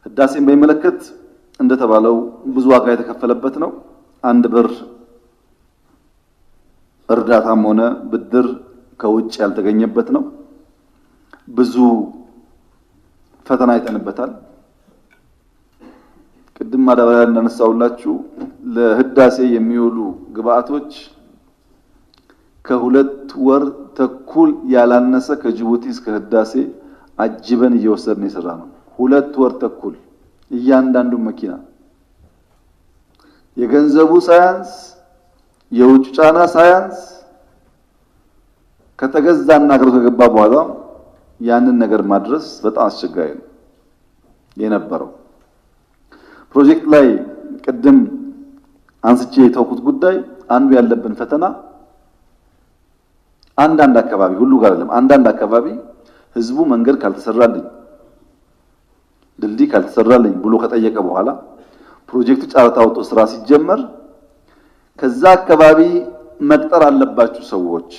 ህዳሴን በሚመለከት እንደተባለው ብዙ ዋጋ የተከፈለበት ነው። አንድ ብር እርዳታም ሆነ ብድር ከውጭ ያልተገኘበት ነው። ብዙ ፈተና አይተንበታል። ቅድም ማዳበሪያ እንዳነሳውላችሁ ለህዳሴ የሚውሉ ግብአቶች ከ2 ወር ተኩል ያላነሰ ከጅቡቲ እስከ ህዳሴ አጅበን እየወሰድን የሰራ ነው። 2 ወር ተኩል እያንዳንዱ መኪና የገንዘቡ ሳያንስ፣ የውጭ ጫና ሳያንስ፣ ከተገዛና አገር ከገባ በኋላ ያንን ነገር ማድረስ በጣም አስቸጋሪ ነው የነበረው። ፕሮጀክት ላይ ቅድም አንስቼ የተውኩት ጉዳይ አንዱ ያለብን ፈተና አንዳንድ አካባቢ፣ ሁሉ ጋር አይደለም፣ አንዳንድ አካባቢ ህዝቡ መንገድ ካልተሰራልኝ፣ ድልድይ ካልተሰራልኝ ብሎ ከጠየቀ በኋላ ፕሮጀክቱ ጨረታ ወጥቶ ስራ ሲጀመር ከዛ አካባቢ መቅጠር አለባችሁ፣ ሰዎች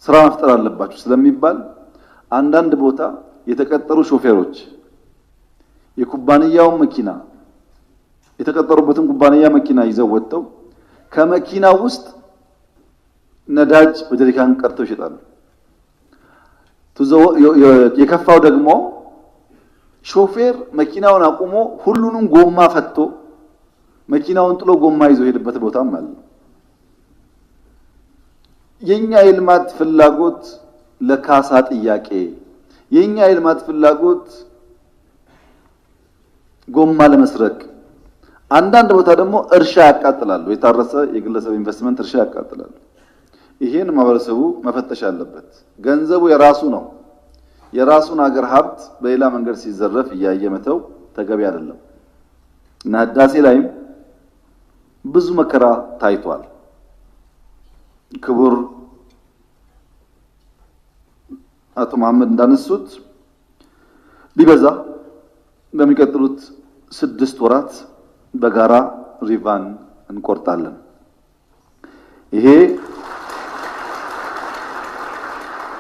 ስራ መፍጠር አለባችሁ ስለሚባል አንዳንድ ቦታ የተቀጠሩ ሾፌሮች የኩባንያውን መኪና፣ የተቀጠሩበትን ኩባንያ መኪና ይዘው ወጥተው ከመኪናው ውስጥ ነዳጅ በጀሪካን ቀድተው ይሸጣሉ። የከፋው ደግሞ ሾፌር መኪናውን አቁሞ ሁሉንም ጎማ ፈቶ መኪናውን ጥሎ ጎማ ይዞ ሄደበት ቦታም አለ። የኛ የልማት ፍላጎት ለካሳ ጥያቄ፣ የኛ የልማት ፍላጎት ጎማ ለመስረቅ፣ አንዳንድ ቦታ ደግሞ እርሻ ያቃጥላሉ። የታረሰ የግለሰብ ኢንቨስትመንት እርሻ ያቃጥላሉ። ይሄን ማህበረሰቡ መፈተሽ አለበት። ገንዘቡ የራሱ ነው። የራሱን ሀገር ሀብት በሌላ መንገድ ሲዘረፍ እያየ መተው ተገቢ አይደለም እና ህዳሴ ላይም ብዙ መከራ ታይቷል። ክቡር አቶ መሐመድ እንዳነሱት ቢበዛ በሚቀጥሉት 6 ወራት በጋራ ሪቫን እንቆርጣለን። ይሄ